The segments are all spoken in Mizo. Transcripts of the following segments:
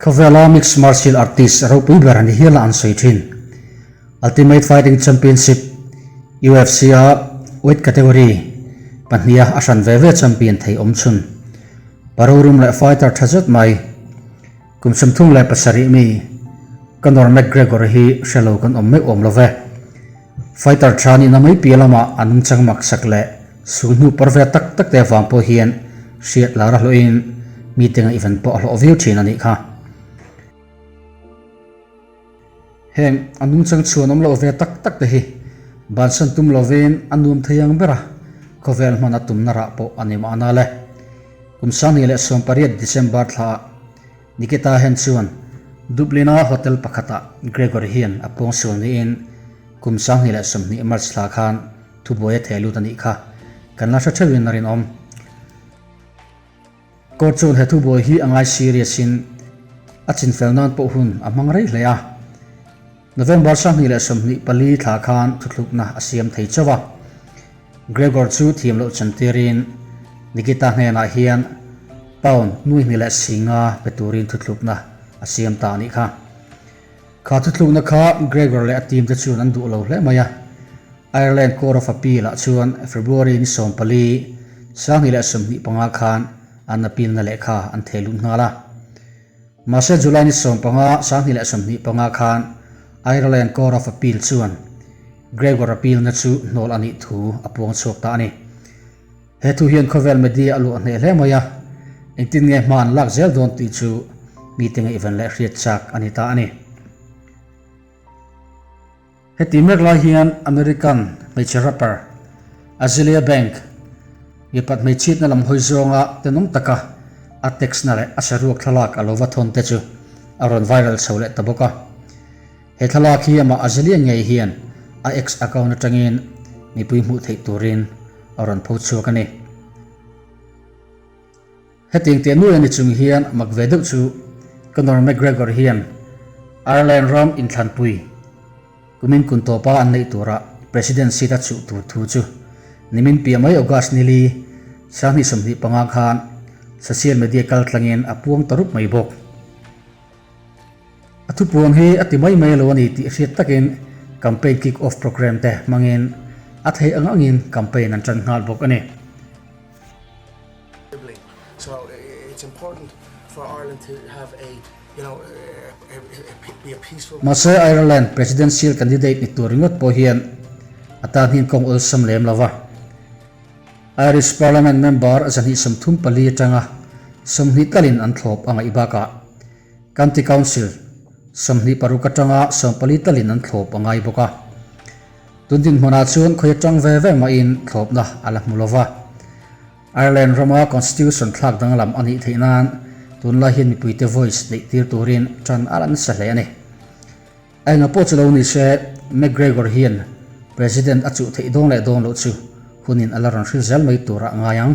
Khawvela mixed martial artist ropui ber a ni hial a an sawi thin. Ultimate Fighting Championship, UFC, a weight category pahniha a hran ve ve champion thei awm chhun. Parorum leh fighter tha zet mai. Kum 37 mi Conor McGregor hi hre lo kan awm meuh awm lo ve. Fighter tha nihna mai piah lamah a nungchang maksak leh sulhnu par ve tak tak te avang pawh hian hriat lar a hlawhin mite ngaihven pawh a hlawh viau thin a nih kha. Heng a nungchang chhuan awm loh ve tak tak te hi bansan tum lovin a nuam thei ang ber a, khawvel hman a tumna rah pawh a ni mahna le. Kum 2018 December thlaah Nikita hen chuan Dublin-a hotel pakhatah Gregor hian a pawngsual niin kum 2020 March thla khan thubuai a theh lut a nih kha kan la hre theuhin a rinawm. Court chuan he thubuai hi a ngai serious in a chinfel nan pawh hun a hmang rei hle a. November 2024 thla khan thuthlukna a siam thei chauh a. Gregor chu thiam loh chantirin Nikita hnenah hian pound nuihnih leh singa pe turin thuthlukna a siam ta a nih kha. Kha thuthlukna kha Gregor leh a team te chuan an duh lo hle mai a. Ireland Court of Appeal ah chuan February ni 14, 2025 khan an appeal na lehkha an theh lut nghal a. Mahse July ni 15, 2025 khan Ireland Court of Appeal chuan Gregor appeal na chu hnawl a nih thu a puang chhuak ta a ni. He thu hian khawvel media a luah hneh hle mai a, engtin nge hma an lak zel dawn tih chu mite ngaihven leh hriat chak a ni ta a ni. Heti mek lai hian American hmeichhe rapper Azealia Bank mipat hmeichhiatna lam hawi zawnga tenawm taka a text na leh a saruak thlalak a lo va thawn te chu a rawn viral chho leh ta bawk a. He thlalak hi amah Azealia ngei hian a X account atangin mipui hmuh theih turin a rawn pho chhuak a ni. Hetiang teh nuai a ni chung hian mak ve deuh chu Conor McGregor hian Ireland ram inthlanpui kumin kun tawpa an neih tura President seat a chuh tur thu chu nimin piah mai August nili 2025 khan social media kaltlangin a puang ta rup mai bawk. A thupuan hi a ti mai mai lo a ni tih hriat takin campaign kick off programme te hmangin a theih ang angin campaign an tan nghal bawk a ni. Mahse Ireland presidential candidate ni tur ringawt pawh hian a tan hian kawng awlsam lem lo va. Irish Parliament member 234 atanga 20 talin an thlawp a ngaih bakah County Council 26 atanga 14 talin an thlawp a ngai bawk a. Tun dinhmunah chuan khawi atang ve ve mahin thlawpna a la hmu lova. Ireland rama Constitution thlak danglam a nih theih nan tunlai hian mipuite voice neih tir turin tan a la nasa hle a ni. A enga pawh chu lo ni se, McGregor hian President a chuh theih dawn leh dawn loh chu hunin a la rawn hril zel mai turah a ngai ang.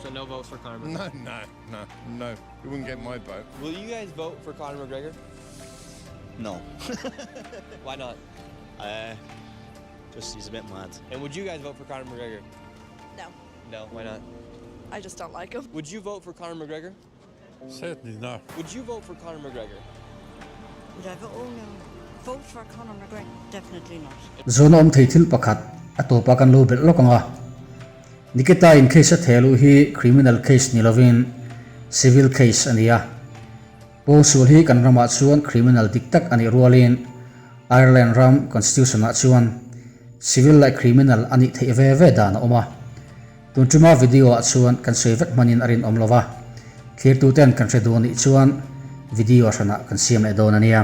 So no votes for Conor McGregor? No, no, no, no. You wouldn't get my vote. Will you guys vote for Conor McGregor? No. Why not? Just he's a bit mad. And would you guys vote for Conor McGregor? No. No, why not? I just don't like him. Would you vote for Conor McGregor? Certainly not. Would you vote for Conor McGregor? Would I vote? Oh no. Vote for Conor McGregor? Definitely not. Zawhna awm thei thil pakhat a tawpah kan lo belh lawk ang a. Nikita in case a theh luh hi criminal case ni lovin civil case a ni a. Pawngsual hi kan ramah chuan criminal dik tak a nih rualin Ireland ram constitution ah chuan civil leh criminal a nih theih ve ve dan a awm a. Tun tuma video ah chuan kan sawi vek hmanin a rinawm lo va, thlirtuten kan hre duh anih chuan video hranah kan siam leh dawn a nia.